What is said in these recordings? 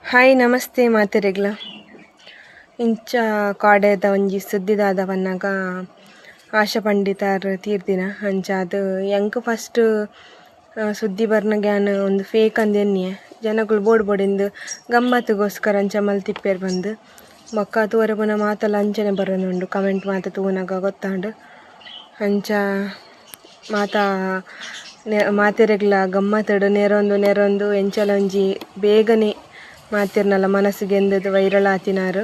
Hi namaste ಮಾತೆರೆಗ್ಲ. ಇಂಚ ಕಾಡೆದ ಒಂಜಿ ಸುದ್ದಿದಾದ ಪನ್ನಗ ಆಶಾ ಪಂಡಿತಾರ್ ತೀರ್ದಿನ ಅಂಚಾದ್ ಎಂಕ್ ಫಸ್ಟ್ ಸುದ್ದಿ ಬರ್ನಗ ಯಾನ್ ಒಂದು ಫೇಕ್ ಅಂದ್ ಎನ್ನಿಯೆ ಜನಕುಲು ಬೋಡು ಬೋಡಿಂದು ಗಮ್ಮತ್ತುಗೋಸ್ಕರ ಅಂಚ ಮಲ್ತಿಪ್ಪೆರ್ ಪಂದ್ ಬೊಕ್ಕ ತೂವರೆ ಪೋನ ಮಾತಲ ಅಂಚನೆ ಬರೊಂದುಂಡು ಕಮೆಂಟ್ ಮಾತ ತೂನಗ ಗೊತ್ತಾಂಡ್ ಅಂಚ ಮಾತ ಮಾತೆರೆಗ್ಲ ಗಮ್ಮತ್ತುಡು ನೆರೊಂದು ನೆರೊಂದು ಎಂಚಲ ಒಂಜಿ ಬೇಗನೆ ಮಾತೆರ್ನಲ ಮನಸ್ಸು ಗೆಂದದ್ ವೈರಲ್ ಆತಿನಾರ್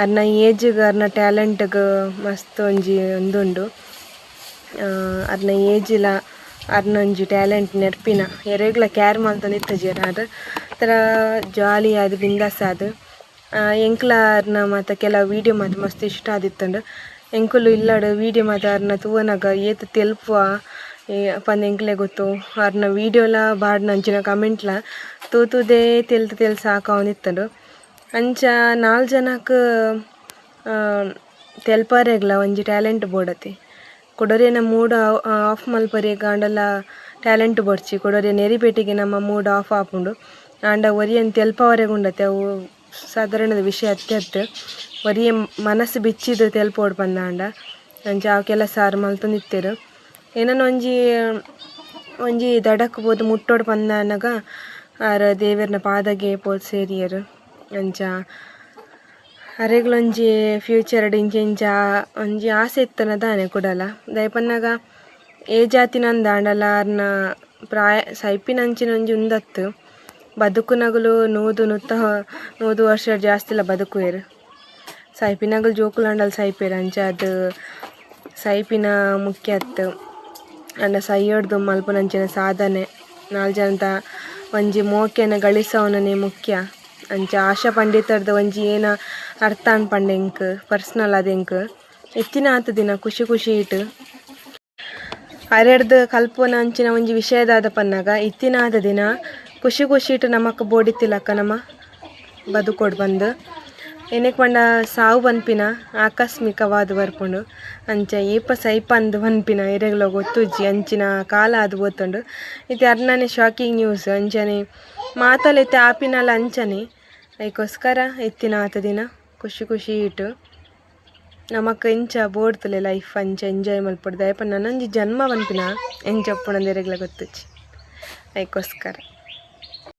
ಅರ್ನ ಏಜ್ಗ್ ಅರ್ನ ಟ್ಯಾಲೆಂಟ್ಗ್ ಮಸ್ತ್ ಒಂಜಿ ಉಂದುಂಡು ಅರ್ನ ಏಜ್ಲ ಅರ್ನ ಒಂಜಿ ಟ್ಯಾಲೆಂಟ್ ನೆರ್ಪಿನ ಎರೆಗ್ಲ ಕೇರ್ ಮಲ್ತೊಂದಿತ್ತುಜೆರ್ ಆರ್ ತರ ಜಾಲಿ ಆದ್ ಬಿಂದಾಸ್ ಆದ್ ಎಂಕ್ಲ ಅರ್ನ ಮಾತ ಕೆಲವು ವೀಡಿಯೋ ಮಾತ ಮಸ್ತ್ ಇಷ್ಟ ಆದಿತ್ತುಂಡು ಎಂಕುಲು ಇಲ್ಲಡ್ ವೀಡಿಯೋ ಮಾತ ಅರ್ನ ತೂವನಗ ಏತ್ ತೆಲ್ಪುವ ಪಂದ್ ಎಂಕ್ಲೆ ಗೊತ್ತು ಅರ್ನ ವೀಡಿಯೋಲ ಪಾಡ್ನಂಚಿನ ಕಮೆಂಟ್ಲ ತೂತುದೇ ತೆಲ್ತ್ ತೆಲ್ತ್ ಸಾಕಾವೊಂದಿತ್ತುಂಡು ಅಂಚ ನಾಲ್ ಜನಕ್ ತೆಲ್ಪರೆಗ್ಲ ಒಂಜಿ ಟ್ಯಾಲೆಂಟ್ ಬೋಡತೆ ಕುಡೊರಿಯನ ಮೂಡ್ ಆಫ್ ಮಲ್ಪರೆಗ್ ಆಂಡಲ ಟ್ಯಾಲೆಂಟ್ ಬೊಡ್ಚಿ ಕುಡೊರಿಯ ನೆರಿಪೆಟ್ಟಿಗೆ ನಮ್ಮ ಮೂಡ್ ಆಫ್ ಆಪುಂಡು ಆಂಡ ಒರಿಯನ್ ತೆಲ್ಪವರೆಗ್ ಉಂಡತೆ ಅವು ಸಾಧಾರಣದ ವಿಷಯ ಅತ್ಯತ್ ಒರಿಯೆ ಮನಸ್ಸು ಬಿಚ್ಚಿದ್ ತೆಲ್ಪೊಡು ಪಂದಾಂಡ ಅಂಚ ಆ ಕೆಲಸ ಆರ್ ಮಲ್ತೊಂದಿತ್ತೆರ್ ಏನನ ಒಂಜಿ ಒಂಜಿ ದಡಕ್ ಪೋದು ಮುಟ್ಟೊಡು ಪಂದಾನಗ ಆರ್ ದೇವೆರ್ನ ಪಾದಗೆ ಪೋದು ಸೇರಿಯೆರ್ ಅಂಚ ಅರೆಗ್ಲೊಂಜಿ ಫ್ಯೂಚರ್ಡ್ ಇಂಚ ಇಂಚ ಒಂಜಿ ಆಸೆ ಇತ್ತನ ದಾನೆ ಕುಡಲ ದಾಯೆ ಪನ್ನಗ ಏಜ್ ಆತಿನಂದ್ ಆಂಡಲ ಅರ್ನ ಪ್ರಾಯ ಸೈಪಿನಂಚಿನ ಒಂಜಿ ಉಂದತ್ತ್ ಬದುಕುನಗುಲು ನೂದು ನೂತ ನೂದು ವರ್ಷ ಜಾಸ್ತಿಲ ಬದುಕುವೆರ್ ಸೈಪಿನಗುಲು ಜೋಕುಲಾಂಡಲ ಸೈಪೆರ್ ಅಂಚಾದ್ ಸೈಪಿನ ಮುಖ್ಯ ಅತ್ತ್ ಆಂಡ ಸೈಯೊಡ್ದು ಮಲ್ಪುನಂಚಿನ ಸಾಧನೆ ನಾಲ್ ಜನತ ಒಂಜಿ ಮೋಕೆನ್ ಗಳಿಸವುನನೆ ಮುಖ್ಯ ಅಂಚ ಆಶಾ ಪಂಡಿತರ್ದ ಒಂಜಿ ಏನ ಅರ್ಥ ಆಂಡ್ ಪಂಡ ಎಂಕ್ ಪರ್ಸನಲ್ ಆದ್ ಎಂಕ್ ಇತ್ತಿನಾತ್ ದಿನ ಖುಷಿ ಖುಷಿ ಇಟ್ ಅರೆಡ್ದ್ ಕಲ್ಪುನಂಚಿನ ಒಂಜಿ ವಿಷಯ ದಾದ ಪನ್ನಗ ಇತ್ತಿನಾತ್ ದಿನ ಖುಷಿ ಖುಷಿಟ್ ನಮಕ್ ಬೋಡಿತ್ತಿಲಕ್ಕ ನಮ ಬದುಕೊಡು ಪಂದ್ ಏನೆಕ್ ಪಂಡ ಸಾವು ಪನ್ಪಿನ ಆಕಸ್ಮಿಕವಾದ್ ಬರ್ಪುಂಡು ಅಂಚ ಏಪ ಸೈಪಂದ್ ಪನ್ಪಿನ ಎರೆಗ್ಲ ಗೊತ್ತುಜ್ಜಿ ಅಂಚಿನ ಕಾಲ ಆದ್ ಪೋತುಂಡು ಇತ್ತೆ ಅರ್ನನೆ ಶಾಕಿಂಗ್ ನ್ಯೂಸ್ ಅಂಚನೆ ಮಾತಲ ಇತ್ತೆ ಆಪಿನಲ ಅಂಚನೆ ಐಕೋಸ್ಕರ ಇತ್ತಿನಾತ್ ದಿನ ಖುಷಿ ಖುಷಿ ಇಟ್ ನಮಕ್ ಎಂಚ ಬೋಡ್ತುಲೆ ಲೈಫ್ ಅಂಚ ಎಂಜಾಯ್ ಮಲ್ಪೊಡು ದಾಯೆ ಪಂಡ ನನೊಂಜಿ ಜನ್ಮ ಪನ್ಪಿನ ಎಂಚ ಉಪ್ಪುಂಡು ಎರೆಗ್ಲ ಗೊತ್ತುಜ್ಜಿ ಐಕೋಸ್ಕರ.